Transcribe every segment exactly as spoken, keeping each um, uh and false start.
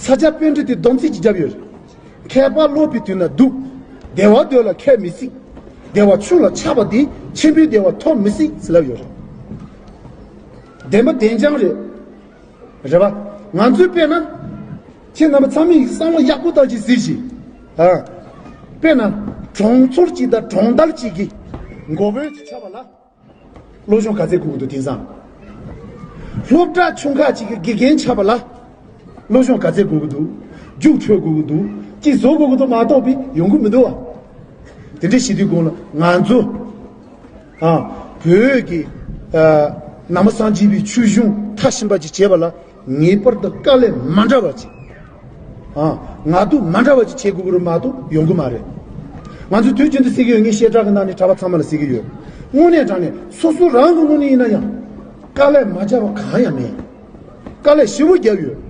ས་སྐྱ་པཎྜི་ཏའི་སྡོམ་ཚིག་ཅིག་བརྒྱབ་ཡོད་རེད། མཁས་པ་སློབ་པའི་དུས་ན་སྡུག་བདེ་བ་འདོད་ལ་མཁས་མི་སྲིད། བདེ་བ་ཆུང་ལ་ཆགས་པ་དེས། ཆེན་པོའི་བདེ་བ་ཐོབ་མི་སྲིད་ཟེར་ལབ་ཡོད་རེད། བདེན་པ་བདེན་རྐྱང་རེད། རེད་པ། ང་ཚོས་དཔེར་ན། ཁྱེད་རྣམ་པ་ཚང་མས་བསམ་བློ་ཡག་པོ་བཏང་ཅིག་གཟིགས་ཤིག་ཨ། དཔེར་ན། གྲོང་ཚོར་གཅིག་དང་གྲོང་རྡལ་གཅིག་གི་འགོ་དཔོན་ཅིག་ཆགས་པ་ལ། སློབ་སྦྱོང་ག་ཚད་དགོས་ཀྱི་འདུག་དེང་སང་། སློབ་གྲྭ་ཆུང་ཁག་ཅིག་གི་དགེ་རྒན་ཆགས་པ་ལ། སློབ་སྦྱོང་ག་ཚད་དགོས་ཀྱི་འདུག་རྒྱུགས་འཕྲོད་དགོས་ཀྱི་འདུག་ཅིག་བཟོ་དགོས་ཀྱི་འདུག་མ་གཏོགས་པའི་ཡོང་གི་མི་འདུག་བ། དེ་འདྲ་བྱེད་དུས་གོང་ལ་ང་ཚོ། ཨ། བོད་ཀྱི། ཨ། ནང་པ་སངས་རྒྱས་པའི་ཆོས་གཞུང་མཐར་ཕྱིན་པ་ཅིག་བྱེད་པ་ལ་ངེས་པར་དུ་དཀའ་ལས་མ་འདྲ་བ་ཅིག་ཨ། ངལ་དུབ་མ་འདྲ་བ་ཅིག་བྱེད་དགོས་ཀྱི་རེད་མ་གཏོགས་ཡོང་གི་མ་རེད། ང་ཚོས་དུས་རྒྱུན་དུ་ཟེར་གྱི་ཡོད། ངས་བཤད་གྲྭ་གི་ནང་ནས་གྲྭ་པ་ཚང་མ་ལ་ཟེར་གྱི་ཡོད། དངོས་གནས་དྲང་གནས་སོ་སོ་རང་གི་ངོས་ནས་ཡིན་ན་ཡང་། དཀའ་ལས་མ་བརྒྱབ་པ་གང་ཡང་མེད། དཀའ་ལས་ཞེ་པོ་བརྒྱབ་ཡོད།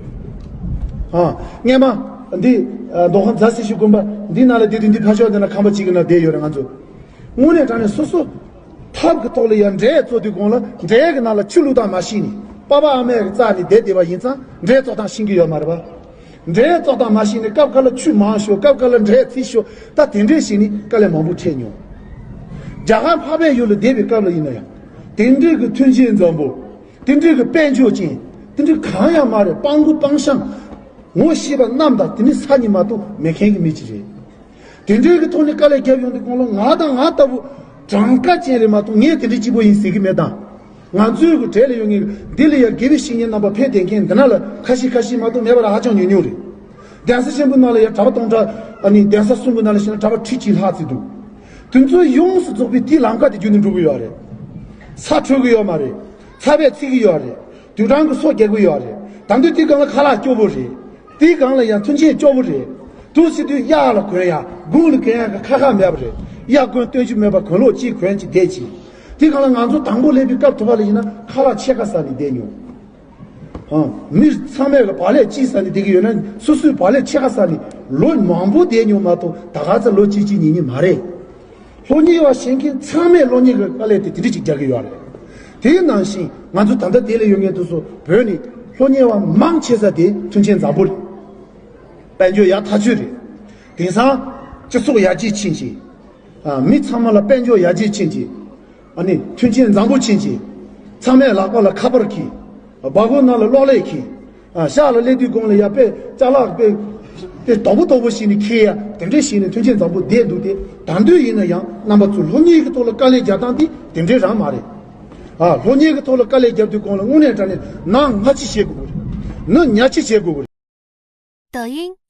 ཨ། སྔས་མ། འདི། ཨ། མདོ་ཁམས་རྫ་སེར་ཤུལ་དགོན་པ་འདི་ནང་ལ་བསྡད་དུས་འདི་ཕར་ཕྱོགས་འདི་ན་ཁང་པ་གཅིག་གི་ནང་བསྡད་ཡོད་རེད་ང་ཚོ། དངོས་གནས་དྲང་གནས་སོ་སོ། ཐབས་ཀྱི་ཐོག་ལ་ཡང་འབྲས་བཙོ་དུས་གོང་ལ་འབྲས་ཀྱི་ནང་ལ་ཆུ་བླུགས་སྟངས་མ་ཤེས་ནས་པ་ཕ་ཨ་མས་རྩ་ནས་བསྡད་བསྡད་པ་ཡིན་ཙང་འབྲས་བཙོ་སྟངས་ཤེས་ཀྱི་ཡོད་མ་རེད་པ། འབྲས་བཙོ་སྟངས་མ་ཤེས་ནས་སྐབས་འགའ་ལ་ཆུ་མང་ཤོར། སྐབས་འགའ་ལ་འབྲས་ཚིག་ཤོར། ད་དེ་འདྲས་བྱས་ནས་དཀའ་ལས་མང་པོ་འཕྲད་མྱོང་། རྒྱ་གར་འཕགས་པའི་ཡུལ་ལ་བསྡད་པའི་སྐབས་ལ་ཡིན་ན་ཡང་། དེ་འདྲས་ཀྱི་མཐུན་རྐྱེན་འཛོམས་པོ། དེ་འདྲས་ཀྱི་དཔལ་འབྱོར་ཅན། དེ་འདྲས་གང་ཡང་མ་རེད། སྤྲང་པོ་སྤྲང་ཤང་། ངོ་ཤེས་པ་རྣམས་དང་དེ་ནི་ས་གཉིས་མ་གཏོགས་མེད་མཁན་གྱི་མི་ཅིག་རེད། དེ་འདྲའི་གི་ཐོག་ནས་དཀའ་ལས་བརྒྱབ་ཡོང་དུས་གོང་ལ་ང་དང་ང་ལྟ་བུ་གྲངས་ཀ་ཅན་རེད་མ་གཏོགས་ངས་དེ་འདྲའི་སྐྱིད་པོ་ཡིན་ཟེར་གི་མེད་དང་། ང་ཚོའི་གི་གྲས་ལ་ཡོད་ངེས་འདི་ལ་ཡང་དགེ་བའི་བཤེས་གཉེན་རྣམ་པ་ཕེབས་བསྡད་མཁན་འདི་ན་ལ་ཁ་ཤས་ཁ་ཤས་མ་གཏོགས་མེད་པ་ར་ཧ་ཅང་ཉུང་ཉུང་རེད། གདན་ས་ཆེན་པོའི་ནང་ལ་ཡང་གྲྭ་པ་སྟོང་ཕྲག་ཨ་ནི་གདན་ས་གསུམ་གི་ནང་ལ་བཤད་ན་གྲྭ་པ་ཁྲི་གཅིག་ལྷག་ཙམ་འདུག་དེ་ཚོ་ཡོངས་སུ་རྫོགས་པའི་དེའི་ལམ་ཁ་དེ་བརྒྱུད་ནས་འགྲོ་གི་ཡོད་རེད། ས་འཕྲོད་གི་ཡོད་མ་རེད། ཚ་བས་འཚིག་གི་ཡོད་རེད། དུས་གྲང་གི་སོ་རྒྱག་གི་ཡོད་རེད། ད་དུང་དེའི་སྒང་ལ་ཁ་ལག་སྐྱོ་པོ་རེད། དེའི་སྒང་ལ་ཡང་མཐུན་རྐྱེན་སྐྱོ་པོ་རེད། དུས་ཕྱིན་དུས་གཡག་ལ་གོན་ཡག་དགུང་ལ་གོན་ཡག་གི་ཁ་ཁ་མེད་པ་རེད། གཡག་གོན་སྟོན་རྒྱུ་མེད་པར་གོན་ལོག་གཅིག་གོན་གཅིག་བསྡད་ཅིང་། དེའི་སྒང་ལ་ང་ཚོ་དང་པོ་སླེབས་པའི་སྐབས་དུ་བ་ལ་ཡིན་ན་ཁ་ལག་ཕྱེད་ཀ་ཟ་ནས་བསྡད་མྱོང་། ཧང་། མི་ཚང་མས་ལ་བག་ལེབ་གཅིག་ཟ་ནས་བསྡད་ཀྱི་ཡོད་ན་སོ་སོའི་བག་ལེབ་ཕྱེད་ཀ་ཟ་ནས་ལོ་མང་པོ་བསྡད་མྱོང་མ་གཏོགས་ད་ག་ཚོད་ལོ་གཅིག་གཅིག་གཉིས་གཉིས་མ་རེད། སློབ་གཉེར་བ་བྱེད་མཁན་ཚང་མས་སློབ་གཉེར་གྱི་དཀའ་ལས་དེ་དེ་འདྲ་ཅིག་རྒྱག་གི་ཡོད་རེད། དེའི་ནང་བཞིན་ང་ཚོ་ད་ལྟ་དེ་ལ་ཡོད་མཁན་དེ་ཚོ་བོད་ནས་སློབ་གཉེར་བ་མང་ཆེ་ས་དེ་མཐུན་རྐྱེན་བཟང་པོ་རེད། དཔལ་འབྱོར་ཡག་ཐག་ཆོད་རེད། དེང་སང་སྤྱི་ཚོགས་ཡར་རྒྱས་ཕྱིན་ཅིང་། ཨ། མི་ཚང་མ་ལ་དཔལ་འབྱོར་ཡར་རྒྱས་ཕྱིན་ཅིང་། ཨ་ནི་མཐུན་རྐྱེན་བཟང་པོ་ཕྱིན་ཅིང་། ཚང་མས་ལག་པ་ལ་ཁ་པར་གྱིས། སྦ་ཁོག་ནང་ལ་གློག་ཀླད་གྱིས། ཨ། ཤག་ལ་སླེབས་དུས་གོང་ལ་ཡ་དཔེ་ཅ་ལག་དཔེ། དཔེ་དོག་པོ་དོག་པོ་ཞིག་ནས་འཁྱེར་ཡ་དེ་འདྲས་ཞིག་ནས་མཐུན་རྐྱེན་བཟང་པོ་བསྡད་འདུག་སྟེ། ད་དུང་ཡིན་ན་ཡང་རྣམ་པ་ཚོ་སློབ་གཉེར་གྱི་ཐོག་ལ་དཀའ་ལས་རྒྱག་སྟངས་དེ་དེ་འདྲས་རང་མ་རེད། ཨ། སློབ་གཉེར་གྱི་ཐོག་ལ་དཀའ་ལས་རྒྱབ་དུས་གོང་ལ་དངོས་གནས་དྲང་གནས་ནང་སྔ་ཕྱི་བྱེད་དགོས་ཀྱི་རེད། ནི་ཉག་ཕྱི་བྱེད་དགོས་ཀྱི་རེད། 抖音